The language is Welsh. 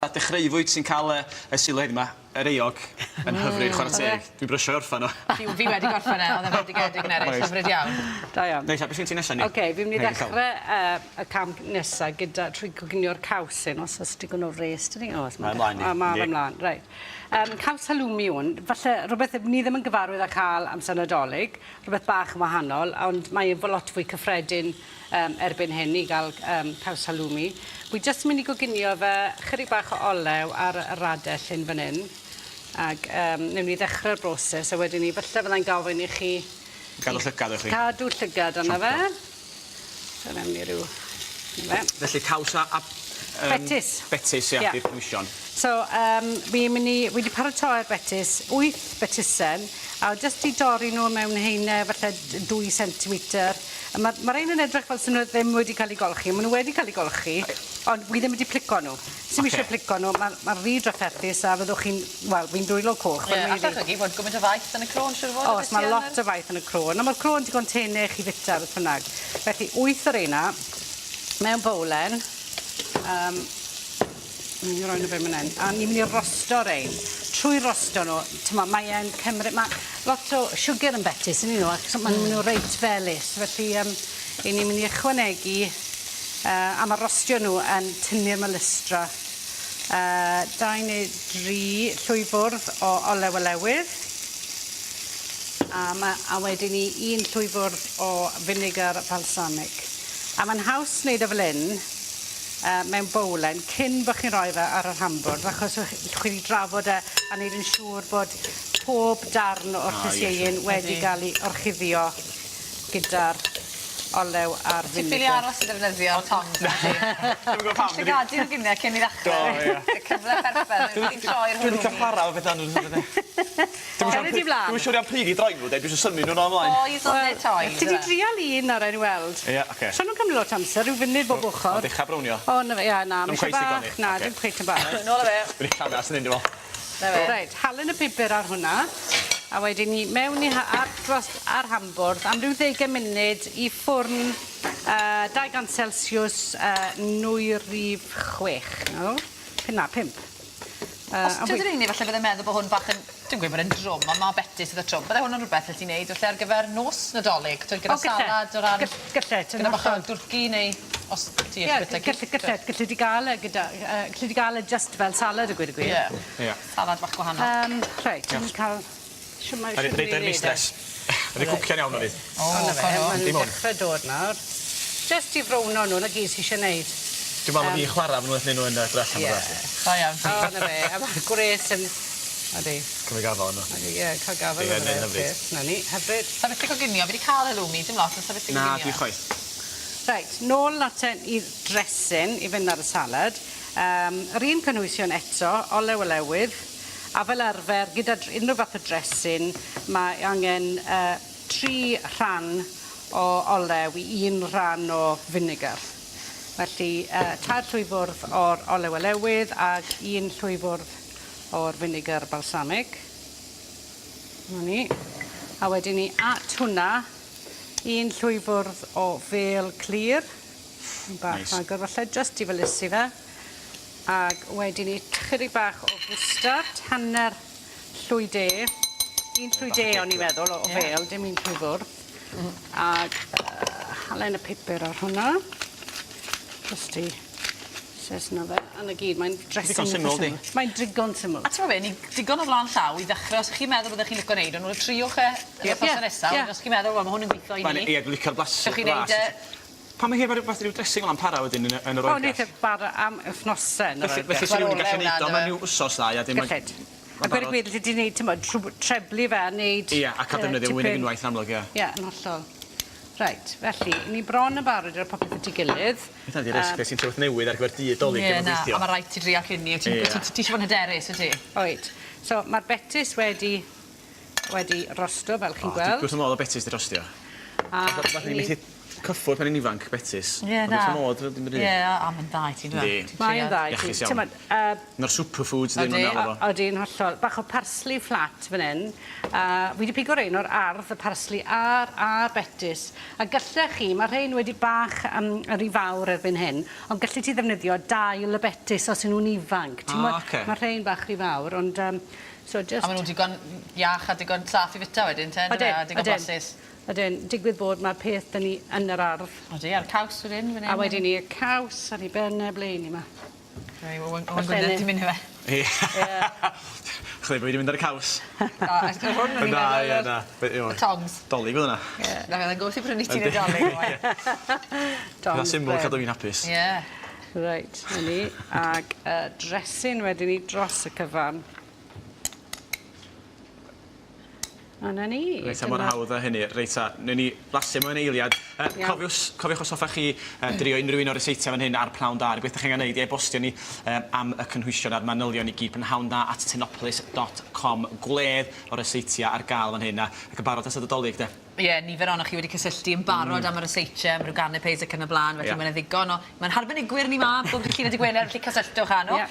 A dechreuwyd sy'n cael y y sylw heddiw 'ma, yr eog yn hyfryd chware teg. Dwi'n brysio i orffen o. Fi fi wedi gorffen e, o'dd e'n fendigedig Nerys, hyfryd iawn. Da iawn. Reit ta be' sgin ti nesa ni? Oce fi myn' i ddechre yy y cam nesa gyda trwy coginio'r caws hyn os o's digon o wres 'da ni? O's Mae ymlaen ni. O ma' fe mlan reit. Yym caws halloumi yw 'wn. Falle rwbeth ni ddim yn gyfarwydd â ca'l amser Nadolig, rwbeth bach yn wahanol, ond mae e lot fwy cyffredin yym erbyn hyn i ga'l yym caws halloumi. Wi jyst yn mynd i goginio fe chydig bach o olew ar y radell hyn fan 'yn ag yym newn ni ddechre'r broses a wedyn 'ny falle fyddai'n gofyn i chi Gadw llygad i chi. Cadw llygad arno fe. So newn ni ryw 'na fe. Felly caws a a yym... Betys. Betys ia. 'Di'r cynwysion. So yym fi myn' i wi 'di paratoi'r betys, wyth betysen, a jyst 'di dorri nw mewn haene falle d- dwy centimeter. A ma' ma' rein yn edrych fel se nw ddim wedi ca'l 'u golchi, ma' nw wedi ca'l 'u golchi, ond wi ddim wedi plico nw. Sim isie plico nw, ma' ma' rhy drafferthus a fyddwch chi'n, wel, fi'n dwylo coch fel Ie, allwch chi fod gwmynt o faith yn y cro'n siŵr o fod? O's, ma' lot o faith yn y cro'n, a ma'r cro'n digon tene i chi fita beth bynnag. Felly wyth o reina mewn bowlen, yym Mynd i roi nhw fewn man 'yn. A ni myn' i rosto rein. Trwy rosto nw, t'mo' mae e'n cymry- ma' lot o siwgyr yn betys yn 'yn nw ac so ma' nw reit felys felly yym 'yn ni myn' i ychwanegu yy a ma' rostio nw yn tynnu'r melystra. Yy dau neu dri llwy fwrdd o olew olewydd. A ma' a wedyn 'ny un llwy fwrdd o vinegar balsamic. A ma'n haws neud o fel 'yn yy mewn bowlen cyn bo' chi'n roi fe ar yr hambwrdd achos ych chi 'di drafod e a neud yn siŵr bod pob darn o'r llysieuyn wedi ga'l 'i orchuddio gyda'r olew a'r Ti finegyr. ffili aros i ddefnyddio tongs nawr ti? Dwi'm yn gwbo pam dwi 'di... Llygadu nhw gynne cyn i ddechre. Do ie. Y cyfle perffeth ti'n troi'r Dwi 'di ca'l chwara efo petha Dwi'm Ceri di flan. Dwi'm yn siŵr iawn pryd i droi nhw de, dwi isio symud nhw nôl ymlaen. Boys on their toys. Ti 'di drial un nawr er i weld. Ie oce. So nw'n cymryd lot o amser, ryw funud bob ochor. O dechra brownio. O 'na fe, ie na, ma' isie bach, na, dim cweit yn barod. Nôl â fe. Dwi 'di llanast yn 'yn dwi me'wl. 'Na fe. Reit, halen y pupur ar hwnna, a wedyn 'ny mewn i ha- ar dros ar hambwrdd am ryw ddeugen munud i ffwrn yy 200 celsiws yy nwy rif chwech, na fo? Na, pump. Yy Os ti'n dod falle bydde'n meddwl bo' hwn bach yn dim gweud bod e'n drwm on' ma' betys eitha trwm. Bydde hwn yn rwbeth allet ti neud falle ar gyfer nos Nadolig t'wod gyda salad o ran... Gall- gallet yn Gyda bach o dwrci neu os ti isie bita cig. Ie gallet gallu di ga'l e gyda yy gallu di ga'l e jyst fel salad a gweud y gwir. Ie. Ie. Salad bach gwahanol. Yym reit dwi'n ca'l shwmai shwd Reit i'r meistres. Wedi cwcian iawn o'n i. O 'na fe ma' nw'n dechre dod nawr. Jyst i frowno nw 'na gyd sy isie neud. Dwi me'wl bo' fi chwara fo nw wrth neu' nw yn yy dod allan Ie. Da iawn ti. O 'na fe a ma'r gwres yn odi. Cymryd gafal arno. Odi ie ca'l gafal Ie arno neud hyfryd. fe. 'Na ni hyfryd. Sa byth 'di coginio fi 'di ca'l halloumi dim lot on' sa byth 'di coginio. Na dwi chwaith. Reit nôl at y i'r dresin i fynd ar y salad. Yym yr un cynhwysion eto olew olewydd a fel arfer gyda dr- unryw fath o dresin mae angen yy tri rhan o olew i un rhan o finegr. Felly yy tair llwy fwrdd o'r olew olewydd ag un llwy fwrdd o'r finegr balsamic. 'Na ni. A wedyn 'ny at hwnna un llwy fwrdd o fêl clir. Bach Neis. rhagor falle jyst i felysu fe. Ag wedyn 'ny chydig bach o fwstard, hanner llwy de. Un llwy de o'n i'n meddwl o o fêl, dim un llwy fwrdd. Ag yy halen a pupur ar hwnna. Jyst i sesno fe. A 'na gyd, mae'n dressing Digon syml 'di? Mae'n drigon syml. A t'mo' be' ni digon o flan llaw i ddechre os 'ych chi'n meddwl byddech chi'n lico neud wn wel triwch e yr wthnos nesa wedyn os chi'n meddwl wel ma' hwn yn gwitho i ni. Ie dwi licio'r blasu. Gewch chi neud e Pa mor hir ma' rwbeth ryw dressing fel 'a'n para wedyn yn y yn yr O oergell? neith e bara am wythnose yn yr Felly oergell. felly sa rywun yn gallu neud o mewn ryw wsos ddau a dim... Gellid. A gweud y gwir alli di neud t'mod trw- treblu fe a neud... Ie a ca'l defnyddio mwy nag unwaith yn amlwg ie. Ie yn hollol. Reit felly ni bron yn barod i roi popeth at 'i gilydd. Hynna 'di risg os ti'n rhywbeth newydd ar gyfer dydd Dolig Ie dim yn na gweithio. a ma' raid ti drial cyn 'ny wyt ti'n wyt ti ti isie fod yn hyderus wyt ti? Oed. So ma'r betys wedi wedi rosto fel chi'n gweld. O dwi wrth fy modd o betys 'di rostio. A Fatha ni methu... cyffwrdd pan o'n ifanc, betys. Ie, na. Ond wrth fy modd, dim rhy. Ie, a ma'n dda i ti, yndyw e? Yndi. Ti'n Mae'n treial. dda i ti. Iachus iawn. T'mod yy Un o'r superfoods ddim Odi. yn meddwl fo. Odi'n hollol. Bach o parsley fflat fan 'yn. Fi 'di pigo rein o'r ardd, y parsley a'r a'r betys. A gallech chi, ma' rhein wedi bach yym yn ry fawr erbyn hyn, ond gallet ti ddefnyddio dail y betys os 'yn nw'n ifanc. Ti'n Ah, gwbod? ocê. Ma' rhein bach rhy fawr, ond yym so jyst... A ma' nw'n digon iach a digon saff i fita wedyn te yndyfe? A digon blasus. Ydyn, digwydd bod ma'r peth 'da ni yn yr ardd. Odi, a'r caws wedyn fan 'yn. A wedyn 'ny y caws ar 'i ben e ble 'yn ni 'ma. Owen Gwynedd ti'n mynd i fe. Ie. Chli, bo' fi 'di mynd ar y caws. Na, hwn o'n i'n Na, meddwl. ie, na. Y tongs. Dolig oedd yna. Na fe, oedd e'n gos i prynu ti Nadolig. Tongs. Peth syml cadw fi'n hapus. Ie. Reit, 'na ni. Ag dressing wedyn 'ny dros y cyfan. A 'na ni. Reit, a mor hawdd â hynny. Reit ta, newn ni blasu mewn eiliad. Iawn. Cofiws, cofiwch os hoffech chi drio unrhyw un o'r ryseitiau fan hyn ar Pnawn Da, beth 'dych chi angen neud i e-bostio ni am y cynhwysion a'r manylion i gyd prynhawn da at tinopolis dot com. Gwledd o ryseitiau ar gael fan hyn a ac yn barod at y Dolig de. Ie, nifer ohonoch chi wedi cysylltu yn barod am y ryseitiau, am ryw canapés ac yn y blaen, felly Ie. ma' 'na ddigon o... Ma'n harbenigwyr ni 'ma bob dydd Llun a dydd Gwener, felly cysylltwch â nhw. Ie.